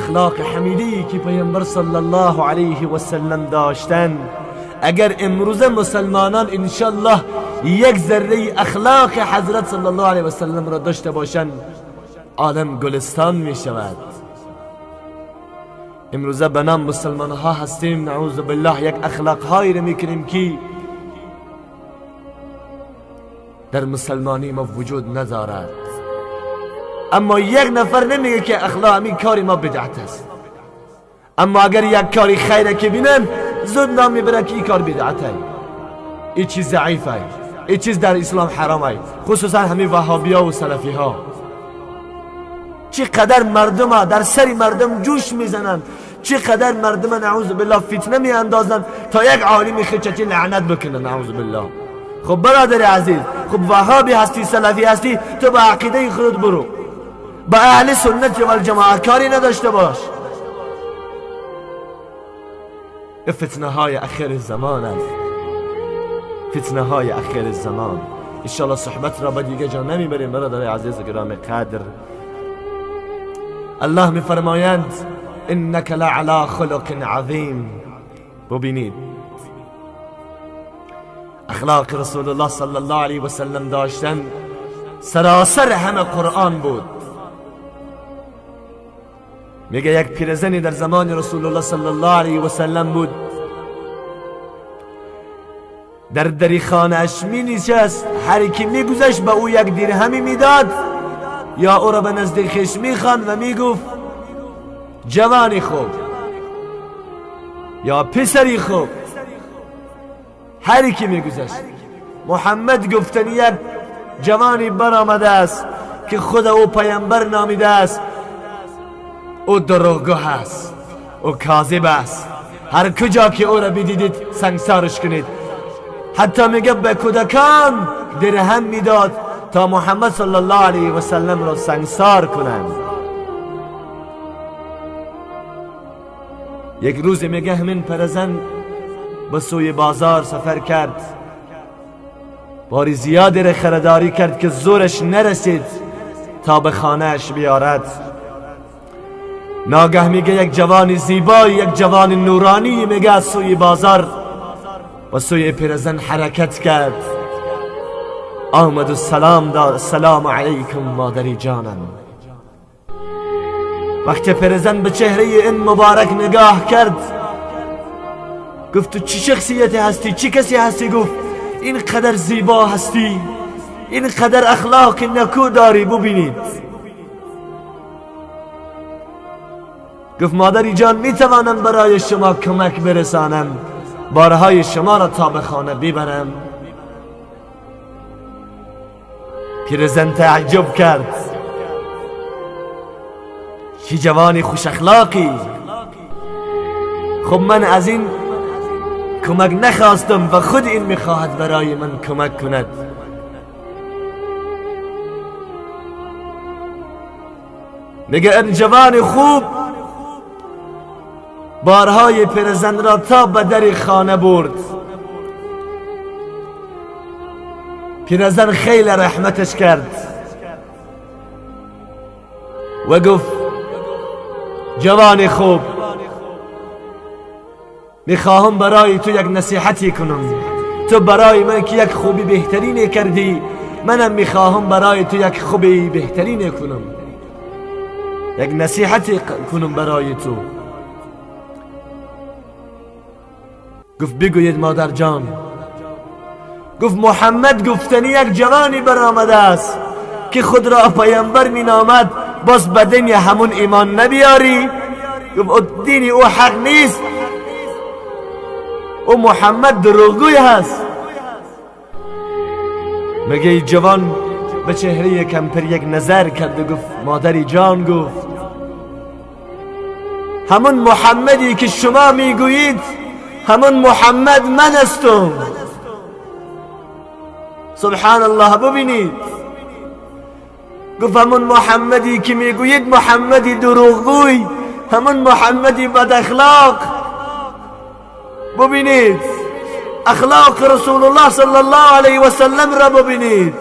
اخلاق حمیدی که پیامبر صلی الله علیه و سلم داشتن. اگر امروز مسلمانان انشالله یک ذره اخلاق حضرت صلی الله علیه و سلم را داشته باشند، عالم گلستان می شود. امروزه به نام مسلمان ها هستیم، نعوذ بالله یک اخلاق هایی را میکنیم که در مسلمانی ما وجود ندارد. اما یک نفر نمیگه که اخلاق همین کاری ما بدعت است، اما اگر یک کاری خیره که بینن زود نام میبرن که این کار بدعت است، این چیز ضعیف است، این چیز در اسلام حرام است، خصوصا همین وهابی ها و سلفی ها. چقدر مردم در سر مردم جوش میزنن، چقدر مردم نعوذ بالله فتنه میاندازن تا یک عالم خیچتی لعنت بکنن، نعوذ بالله. خب برادر عزیز، خب وهابی هستی، سلفی هستی، تو با عقیده خودت برو، با اهل سنت و الجماعه کاری نداشته باش. فتنه های اخیر زمان است، فتنه های اخیر زمان. انشالله صحبت را به دیگه جا نمیبریم برادر عزیز گرام قدر. الله میفرمایند انک لعلی خلق عظیم. ببینید اخلاق رسول الله صلی الله علیه و سلم داشتن سراسر همه قرآن بود. میگه یک پیرزنی در زمان رسول الله صلی الله علیه و سلم بود، در دری خانه‌اش می نشست، هر کی میگذشت به او یک درهمی میداد یا او را به نزد خویش میخواند و میگفت جوانی خوب یا پسری خوب. هر کی میگذشت. محمد گفتن یک جوانی برآمده است که خود او پیامبر نامیده است، او دروغگو است، او کاذب است، هر کجا که او را بدیدید سنگسارش کنید. حتی میگه به کودکان درهم میداد تا محمد صلی الله علیه و سلم را سنگسار کنند. یک روز میگه همین پرزن به سوی بازار سفر کرد، باری زیادی را خریداری کرد که زورش نرسید تا به خانهش بیارد. ناگه میگه یک جوان زیبایی، یک جوان نورانی میگه از سوی بازار و سوی پیرزن حرکت کرد، آمد و سلام داد، السلام علیکم مادری جانم. وقتی پیرزن به چهره این مبارک نگاه کرد گفت تو چه شخصیتی هستی، چه کسی هستی؟ گفت این قدر زیبا هستی، این قدر اخلاق نکو داری، ببینید. گفت مادری جان میتوانم برای شما کمک برسانم، بارهای شما را تا به خانه ببرم؟ پیرزن تعجب کرد، چه جوانی خوش اخلاقی، خب من از این کمک نخواستم و خود این میخواهد برای من کمک کند. میگه این جوان خوب بارهای پیرزن را تا به در خانه برد. پیرزن خیلی رحمتش کرد و گفت جوان خوب، میخواهم برای تو یک نصیحتی کنم، تو برای من که یک خوبی بهترینی کردی، منم میخواهم برای تو یک خوبی بهترینی کنم، یک نصیحتی کنم برای تو. گفت بگوید مادر جان. گفت محمد گفتنی یک جوانی برآمده است که خود را پیامبر می نامد، باز به دین همون ایمان نبیاری؟ گفت دینی او حق نیست، او محمد دروغگوی هست. مگه جوان به چهره کمپر یک نظر کرد و گفت مادری جان، گفت همون محمدی که شما میگویید همون محمد من هستم. سبحان الله. ببینید، گفت همون محمدی که میگویید محمدی دروغگوی، همون محمدی بد اخلاق. ببینید اخلاق رسول الله صلی الله علیه و سلم را ببینید.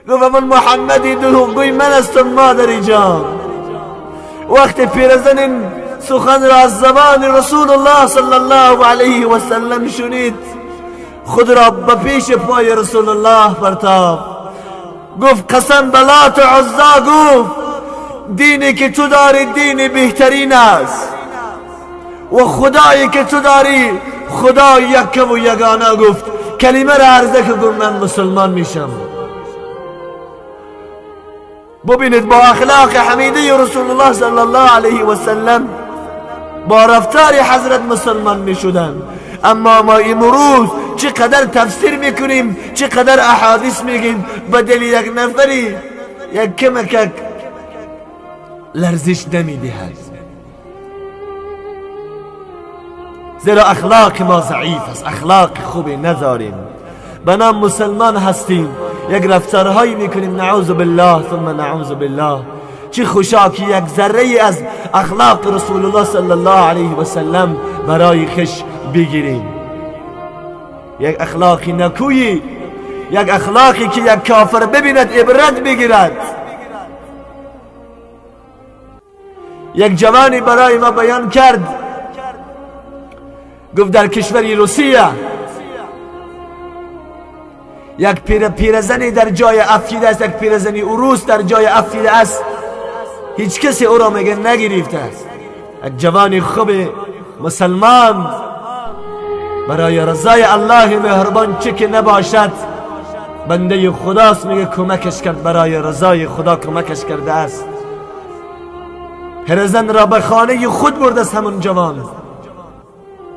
گفت همون محمدی دروغگوی من هستم مادری جان. وقتی پیرزن این سخن را از زبان رسول الله صلی الله علیه و سلم شنید، خود را به پیش پای رسول الله پرتاب. گفت قسم به لات و عزا، گفت دینی که تو داری دین بهترین است و خدایی که تو داری خدا یک و یگانه. گفت کلمه را عرضه که گفت من مسلمان میشم. ببینید با اخلاق حمیده رسول الله صلی الله علیه و سلم، با رفتار حضرت مسلمان میشدن. اما ما امروز چقدر تفسیر میکنیم، چقدر احادیث میگیم، بدل یک نفری یک کمکک لرزش نمیدهد، زیرا اخلاق ما ضعیف است، اخلاق خوبی نداریم. به نام مسلمان هستیم، یک رفتارهایی میکنیم، نعوذ بالله ثم نعوذ بالله. چه خوشا که یک ذره از اخلاق رسول الله صلی الله علیه و سلم برای خش بگیریم. یک اخلاقی نکویی، یک اخلاقی که یک کافر ببیند عبرت بگیرد. یک جوانی برای ما بیان کرد، گفت در کشور روسیه یک پیرزنی در جای افکیده است، یک پیرزنی عروس در جای افکیده است، هیچ کسی او را میگه نگرفته است. یک جوانی خوب مسلمان برای رضای الله مهربان چه که نباشد بنده خداست، میگه کمکش کرد، برای رضای خدا کمکش کرده است. پیرزن را به خانه خود برده است همون جوان،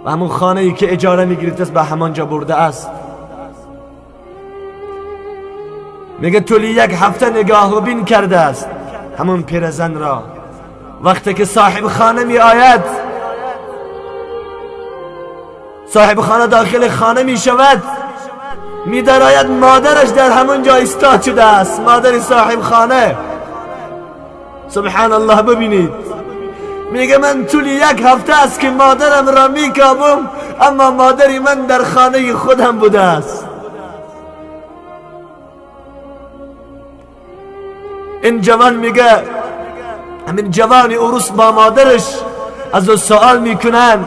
و همون خانه ای که اجاره میگرفته است به همانجا برده است. میگه طولی یک هفته نگاه و بین کرده است همون پیرزن را. وقتی که صاحب خانه می آید، صاحب خانه داخل خانه می شود، می درآید، مادرش در همون جا ایستاد شده است، مادر صاحب خانه. سبحان الله. ببینید میگه من طول یک هفته است که مادرم را میکابم، اما مادری من در خانه خودم بوده است. این جوان میگه، همین جوان عروس با مادرش از او سوال میکنن،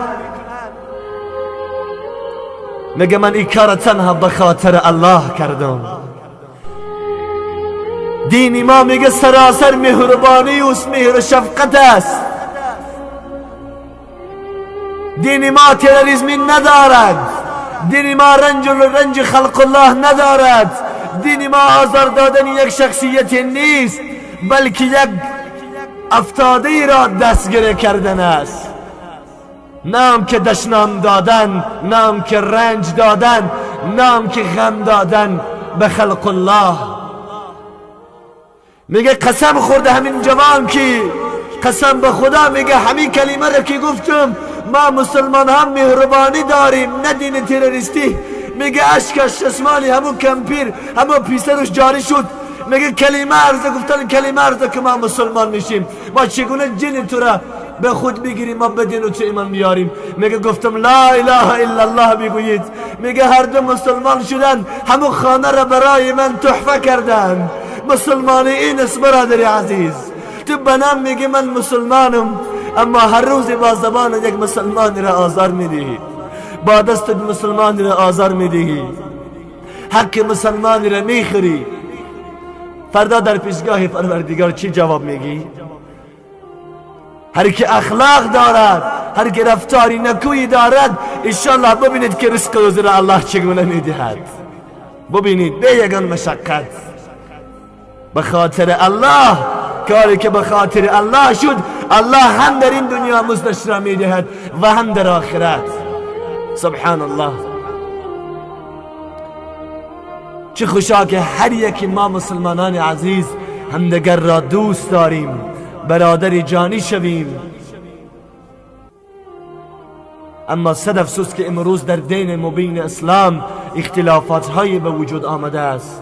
میگه من این کار تنها به خاطر الله کردم. دین ما میگه سراسر مهربانی و مهر و شفقت است. دین ما تروریسمی ندارد، دین ما رنج و رنج خلق الله ندارد، دین ما آزار دادن یک شخصیت نیست، بلکه یک افتاده را دستگیره کردن است. نام که دشنام دادن، نام که رنج دادن، نام که غم دادن به خلق الله. میگه قسم خورده همین جوان که قسم به خدا، میگه همین کلمه را که گفتم، ما مسلمان هم مهربانی داریم نه دین تروریستی. میگه اشکش چشمانی همون کمپیر همون پیسرش جاری شد. میگه کلمه عرضه گفتن، کلمه عرضه که ما مسلمان میشیم، ما چگونه جن تو را به خود بگیریم، ما به دین و تو ایمان میاریم. میگه گفتم لا اله الا الله بگویید. میگه هر دو مسلمان شدن، همون خانه را برای من تحفه کردن. مسلمانی این است برادر عزیز. تو بنام میگه من مسلمانم، اما هر روز با زبان یک مسلمان را آزار میدهی، با دست مسلمان را آزار میدهی، حق مسلمان را میخوری. فردا در پیشگاه پروردگار چی جواب میگی؟ هر که اخلاق دارد، هر که رفتاری نکویی دارد، انشالله ببینید که رزق روزی را الله چگونه میدهد. ببینید به یگان مشقت به خاطر الله، کاری که به خاطر الله شد، الله هم در این دنیا مزدش را میدهد و هم در آخرت. سبحان الله. چه خوشا که هر یک ما مسلمانان عزیز همدیگر را دوست داریم، برادر جانی شویم. اما صد افسوس که امروز در دین مبین اسلام اختلافات های به وجود آمده است.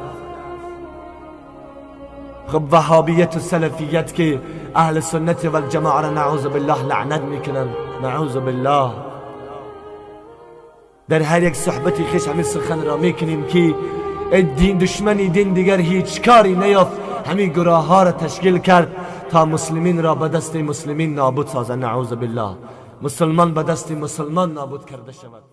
خب وهابیت و سلفیت که اهل سنت و الجماعه را نعوذ بالله لعنت میکنن، نعوذ بالله. در هر یک صحبتی خیش همین سخن را میکنیم که دین دشمنی دین دیگر هیچ کاری نیافت، همین گروه ها را تشکیل کرد تا مسلمین را به دست مسلمین نابود سازد. نعوذ بالله. مسلمان به دست مسلمان نابود کرده شود.